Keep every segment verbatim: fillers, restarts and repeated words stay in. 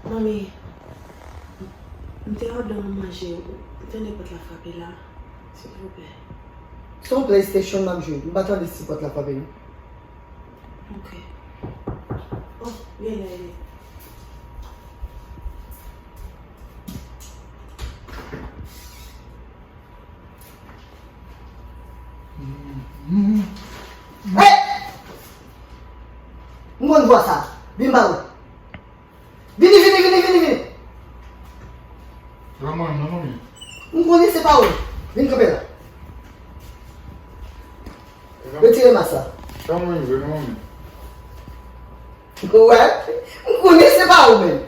Manmi, m te òdone w manje, ou tande pòt la frape la, silvouplè. Se yon PlayStation m ap jwe, m pa tande si pòt la frape non. Ok. Oh, vini, vini. Hey! M konn vwa sa. Vin ba mwen. Vini, vini, vini, vini, vini. Granmoun, non, manmi. M konnen se pa ou. Vin kanpe la. Retire mas la. Granmoun, vre, non, manmi. Ou wè? M konnen se pa ou menm.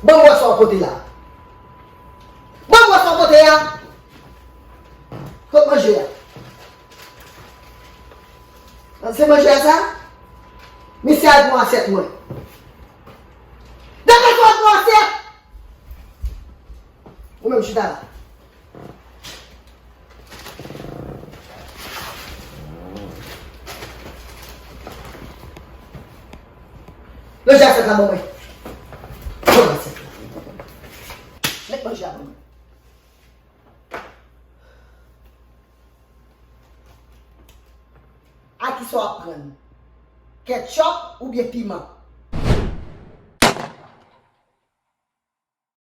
Ban m wè sa w pote la. Ban m wè sa w pote a. Kot manje a? Se manje a sa? Misye al pran asyèt mwen. Degaje w al pran asyèt! Ou menm chita la. Manje asyèt la ban mwen. Pran asyèt la. Met manje a ban mwen. A kisa w ap pran? Ketchup oubyen piman?